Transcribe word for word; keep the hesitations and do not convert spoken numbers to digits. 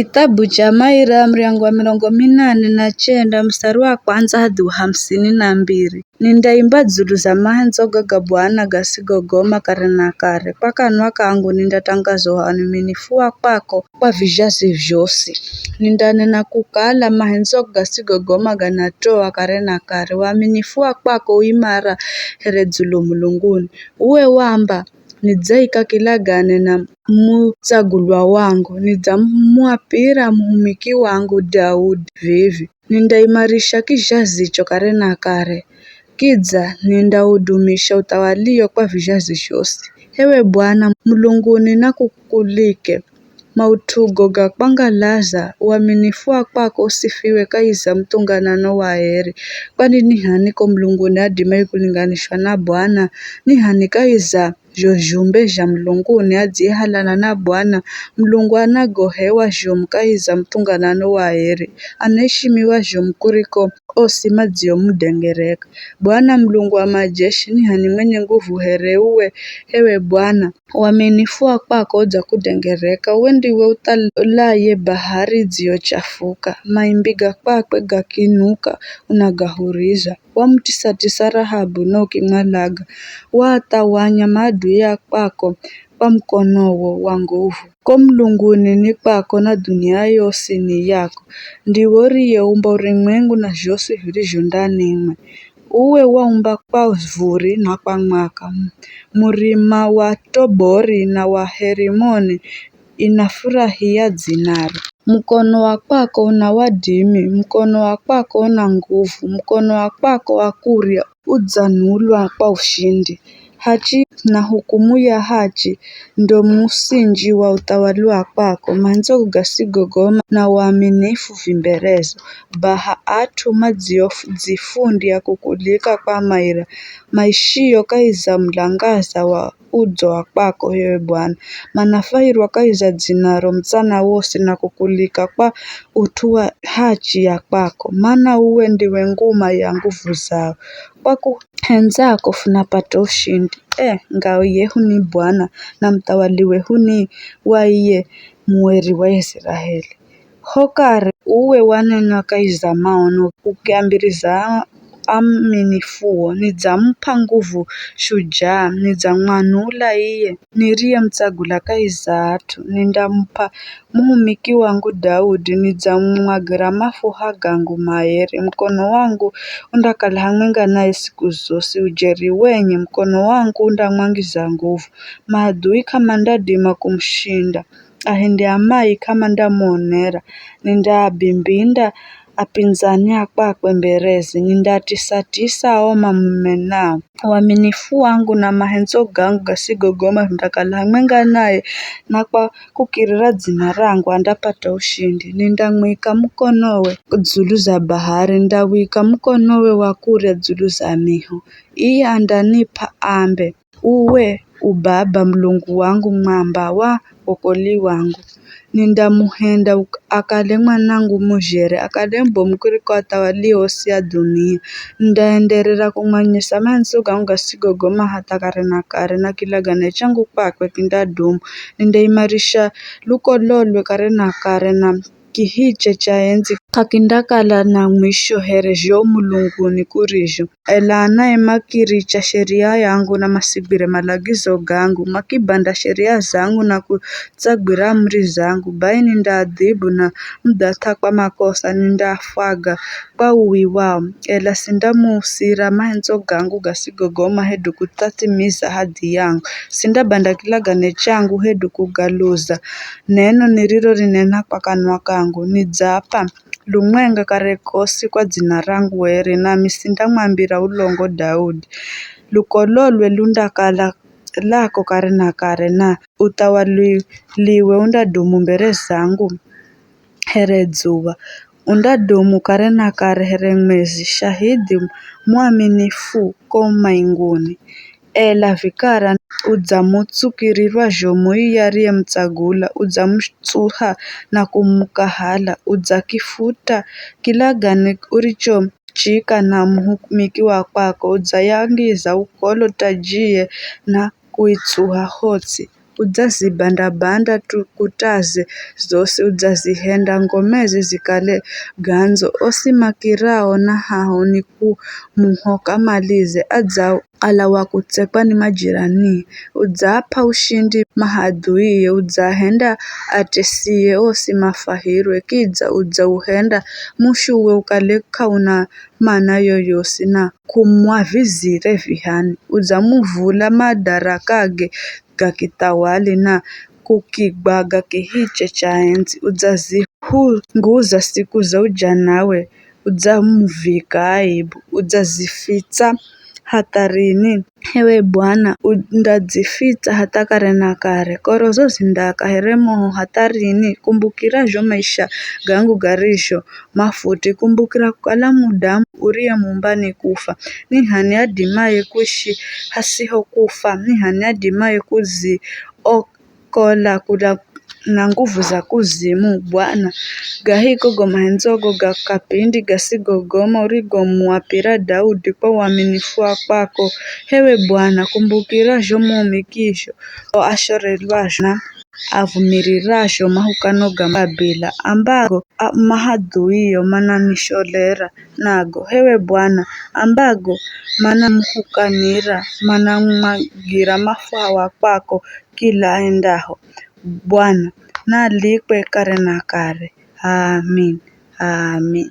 Kitabu cha Maira, muryango wa mirongo minane na chenda, mstari wa kwanza hadi wa hamsini na mbiri. Nindaimba dzulu za mahendzo gaga Bwana gasigogoma kare na kare. Kwa kanwa kangu nindatangaza uaminifu wa kwako kwa vizhazi zhosi. Nindanena kukala mahendzo gasigogoma ganatoa kare na kare. Uaminifu wa kwako u imara here dzulu mulunguni. Uwe wamba, nidzaika kilagane na mutsagulwa wangu, nidzamuapira muhumiki wangu Daudi vivi, nindaimarisha kizhazicho kare na kare, kidza nindaudumisha uthawalio kwa vizhazi zhosi. Ewe Bwana, mulunguni nakukulike, maut'ugo ga kwangalaza, uaminifu wa kwako usifiwe kahi za muthunganano wa heri. Kwani ni h'ani ko mulunguni adimaye kulinganishwa na Bwana? Ni h'ani kahi za zho zhumbe zha mulunguni adziyehalana na Bwana? Mulungu anagohewa zhomu kahi za muthunganano wa heri, anaishimiwa zhomu kuriko osi madziomudengereka. Bwana Mulungu wa majeshi, ni h'ani mwenye nguvu here uwe, ewe Bwana? Uaminifu wa kwako udzakudengereka, uwe ndiwe uthalaye bahari idziyochafuka. Maimbi ga kwakwe gakinuka, unagahuriza. Wamutisa-tisa Rahabu na ukimwalaga. Waathawanya maadui a kwako kwa mukonowo wa nguvu. Ko mulunguni ni kwako na dhunia yosi ni yako. Ndiwe uriyeumba urumwengu na zhosi virizho ndanimwe. Uwe waumba kwa vuri na kwa mwaka. Murima wa Tobori na wa Herimoni inafurahia dzinaro. Mukono wa kwako una wadimi, mukono wa kwako una nguvu, mukono wa kwako wa kurya udzanulwa kwa ushindi. Hachi na hukumu ya hachi ndo musinji wa uthawali wa kwako. Mandzo gasigogoma na uaminifu vimberezo. Baha at'u madziodzifundya kukulika kwa maira, maishio kahi za mulangaza wa udzo wa kwako, h'ewe Bwana. Manafwahirwa kahi za dzinaro mutsana wosi na kukulika kwa ut'u wa hachi ya kwako. Mana uwe ndiwe nguma ya nguvu zao. Kwa kuhendzako funapata ushindi. Eh, ngao yehu ni Bwana, na muthawali wehu ni wa iye mueri wa Iziraeli. Ho kare uwe wanena kahi za maono, ukiambiriza aaminifuo, nidzamup'a nguvu shujaa, nidzamwanula iye niriyemutsagula kahi za at'u, nindamup'a muhumiki wangu Daudi, nidzamumwagira mafuha gangu maeri. Mukono wangu undakala hamwenga naye siku zosi, ujeri wenye, mukono wangu undamwangiza nguvu. Maadui k'amandadima kumushinda, ahende a mai k'amandamuonera. Nindaabimbinda apindzani a kwakwe mbereze, nindaatisa-tisa ao mamumenao. Uaminifu wangu na mahendzo gangu gasigogoma vindakala hamwenga naye, na kwa kukirira dzina rangu andapata ushindi. Nindamwika mukonowe dzulu za bahari, ndawika mukonowe wa kurya dzulu za miho. Iye andanip'a ambe, uwe u Baba, Mulungu wangu, mwamba wa wokolwi wangu. Nindamuhenda uk-, akale mwanangu mujere, akale mubomu kuriko athawali osi a dhunia. Nindaenderera kumwanyesa mandzo gangu gasigogoma hatha kare na kare, na kilagane changu kwakwe kindadumu. Nindaimarisha lukololwe kare na kare, na kihiche cha endzi k'akindakala na mwisho here zho mulunguni kurizho. Ela anaye makiricha sheria yangu na masigwire malagizo gangu, makibanda sheria zangu na kutsagwira amuri zangu, bai nindaadhibu na mudhath'a kwa makosa, nindaafwaga kwa uwi wao. Ela sindamuusira mahendzo gangu gasigogoma hedu kutsathimiza hadhi yangu. Sindabanda kilagane changu hedu kugaluza neno nirirorinena kwa kanwa kangu. Nidzap'a lumwenga kare kosi kwa dzina rangu were, nami sindamwambira ulongo Daudi. Lukololwe lundakala lako kare na kare, na uthawaliwe undadumu mbere zangu here dzuwa. Undadumu kare na kare here mwezi, shahidhi mwaminifu ko mainguni. Ela vikara udzamutsukirirwa zhomu iye ariyemutsagula, udzamutsuha na kumukahala, udzakifuta kilagane urichochika na muhumiki wa kwako, udzayangiza ukolo tajiye na kuitsuha hotsi. udzazibanda-banda tu kutaze zosi, udzazihenda ngomeze zikale gandzo. Osi makirao na haho ni kumuhoka malize, adza ala wa kutsekwa ni majirani. Udzaap'a ushindi mahadhuie, udzahenda atesiye osi mafwahirwe, kidza udzauhenda mushuwe ukale k'auna mana yoyosi na kumwavizire vihani. Udzamuvula madarakage ga kithawali na kukigwaga kihiche cha endzi. Udzazihunguza siku za ujanawe, udzamuvika aibu, udzazifitsa hatharini. Ewe Bwana, undadzifitsa hatha kare na kare. Koro zo zindaka here moho hatha rini? Kumbukira zho maisha gangu garizho mafuti. Kumbukira kukala mudamu uriye mumba ni kufa. Ni h'ani adimaye kuishi hasiho kufa? Ni h'ani adimaye kuziokola kula na nguvu za kuzimu? Bwana, ga hiko go mahendzogo ga kapindi gasigogoma urigomuapira Daudi kwa uaminifu wa kwako. Hewe Bwana, kumbukira zho muumikizho o ashorelwazho na avumirirazho mahukano ga Babila, ambago a- mahadhuio mananisholera nago. Hewe Bwana, ambago manamuhukanira, manamwagira mafwaha kwako kila aendaho. Bwana, nalikwe kare na kare. Amin. Amin.